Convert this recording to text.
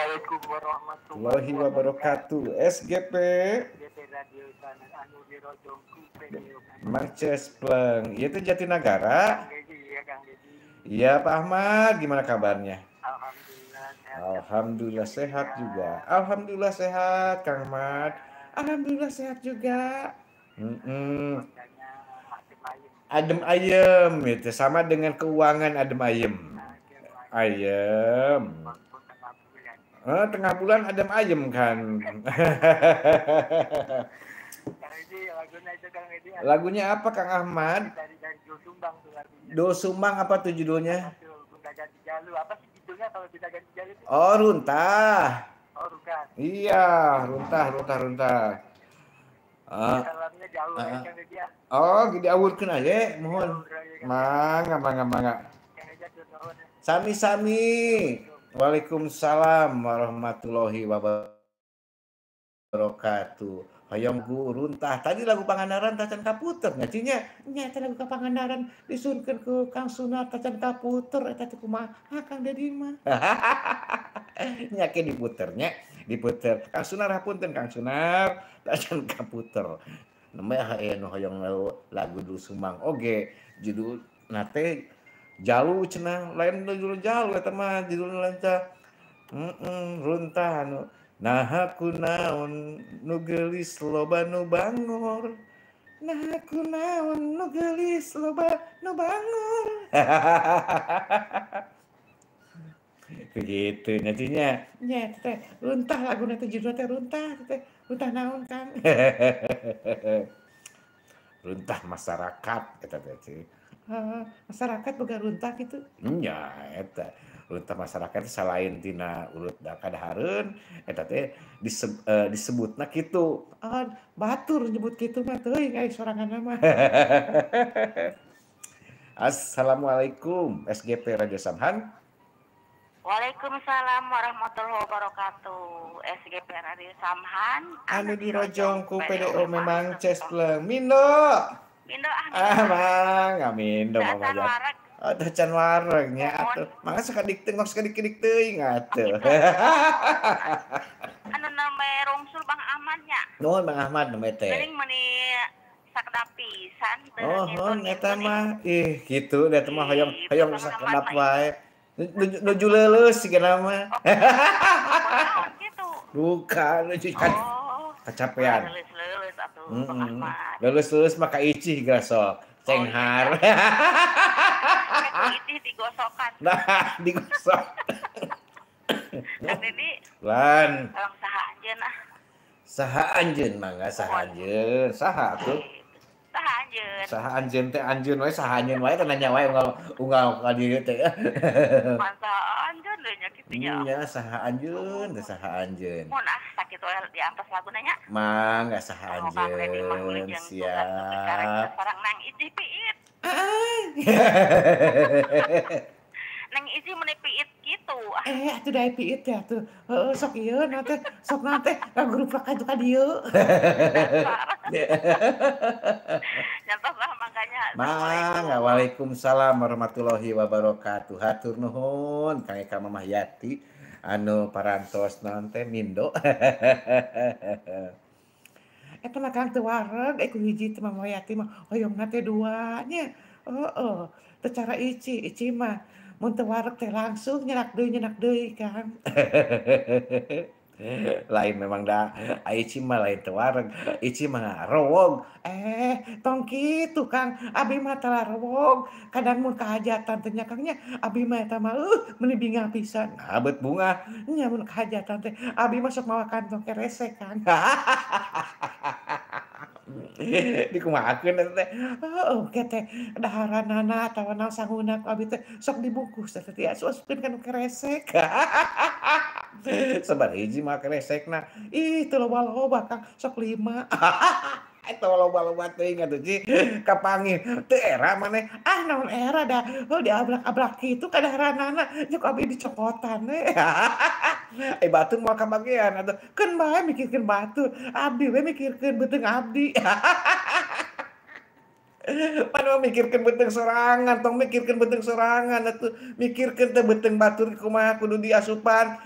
Assalamualaikum warahmatullahi wabarakatuh. SGP Marces Pleng. Iya itu Jatinagara. Iya Pak Ahmad, gimana kabarnya? Alhamdulillah sehat. Alhamdulillah sehat juga. Alhamdulillah sehat Kang Ahmad. Alhamdulillah sehat juga. Adem ayem itu sama dengan keuangan adem ayem. Ayem. Tengah bulan adem ayem kan. Lagunya apa Kang Ahmad? Dari Do Sumbang tuh lagunya. Do Sumbang apa tuh judulnya? Gonta Ganti Jalu. Apa sih judulnya kalau gonta ganti jalu itu? Oh, Runtah. Oh, bukan. Iya, runtah. Salamnya jauh ya Kang Dedi. Oh, diawurkeun aja, mohon. Mangga. Sami-sami. Waalaikumsalam warahmatullahi wabarakatuh. Hoyong ku runtah. Tadi lagu Pangandaran tacan kaputer nya cinya. Nya eta lagu ka Pangandaran disunkeun ku Kang Sunar tacan kaputer eta teh kumaha Kang Dedi mah. Nya ke diputer nya, diputer. Kang Sunar hapunten Kang Sunar tacan kaputer. Nembe aya nu hoyong lagu Do Sumbang oge judulna teh Jalu cenah, lain judul Jalu eta mah judulna lain teh. Runtah anu naha kunaon nu geulis loba nu bangor. Naha kunaon nu geulis loba nu bangor. Begitu nya nya. Nya teh runtah laguna teh judulna teh runtah teh. Runtah naon Kang? Runtah masyarakat eta teh. Masyarakat boga runtah gitu. Nya eta runtah masyarakat selain tina urut kadahareun eta teh disebutna kitu. Batur nyebut kitu mah teuing ai soranganna mah. Assalamualaikum SGP Radio Samhan. Waalaikumsalam warahmatullahi wabarakatuh. SGP Radio Samhan anu dirojong ku PDO memang Cespleng. Mindo. Mindo ah. Mang, mindo mah aja. Oh, tacan wareg nya atuh. Mangga sakedik teh ngos sakedik teuing atuh. Anu name rungsul Bang Ahmad nya. Nuhun Bang Ahmad name teh. Geuning meuni sakedap pisan teu. Oh, eta mah ih kitu da teh mah hoyong hoyong sakedap wae. Nuju leuleus sigana mah. Bukan nuju kecapean. Leuleus-leuleus atuh Bang Ahmad. Leuleus-leuleus mah ka icih grasok. Cenghar. Icih digosokan. Nah, digosok. Kang Dedi. Lan. Tolong saha anjeun ah. Saha anjeun mangga saha anjeun. Saha atuh? Saha anjeun. Saha anjeun teh anjeun wae saha anjeun wae teh nanya wae unggal ka dieu teh. Pan saha anjeun deui nya kitu nya. Nya saha anjeun teh saha anjeun. Mun ah sakitu wae diantos laguna nya. Mangga saha anjeun. Siap. Sareng Nang Icih piit. Nang Icih meuni piit kitu. Atuh da piit teh atuh. Heeh sok ieu na teh sok na teh ngagruplak ka dieu. Nyantos lah makanya. Mangga waalaikumsalam warahmatullahi wabarakatuh. Hatur nuhun Kang Eka Mamah Yati anu parantos naon teh mindo. Eta mah Kang teu wareg ku hiji teh Mamah Yati mah hoyongna teh dua nya. Heeh, teu cara Ici, Ici mah mun teu wareg teh langsung nyenak deui Kang. Lain memang da Ici mah lain teu wareg, Ici mah rowog. Tong kitu Kang, abi mah tara rowog. Kadang mun kahajatan teh nya Kang nya, abi mah eta mah meuni bingah pisan. Nah, beut bungah. Nya mun kahajatan teh abi mah sok mawa kantong keresek Kang. Dikumahakeun eta teh. Heueuh ke teh daharanana atawa naon sanguna ku abi teh sok dibungkus teh teh asup-asupkeun kana keresek. Sabar hiji mah keresekna. Ih teu loba-loba Kang, sok 5. Eta loba-loba teuing atuh Ci. Kapanggih teu era maneh. Ah naon era da heuh diablak-ablak kitu kadaharanana jeung ku abi dicokotan we. Batur moal kabagean atuh. Keun bae mikirkeun batur, abdi we mikirkeun beuteung abdi. Padahal mikirkeun beuteung sorangan, tong mikirkeun beuteung sorangan atuh. Mikirkeun teh beuteung batur kumaha kudu diasupan.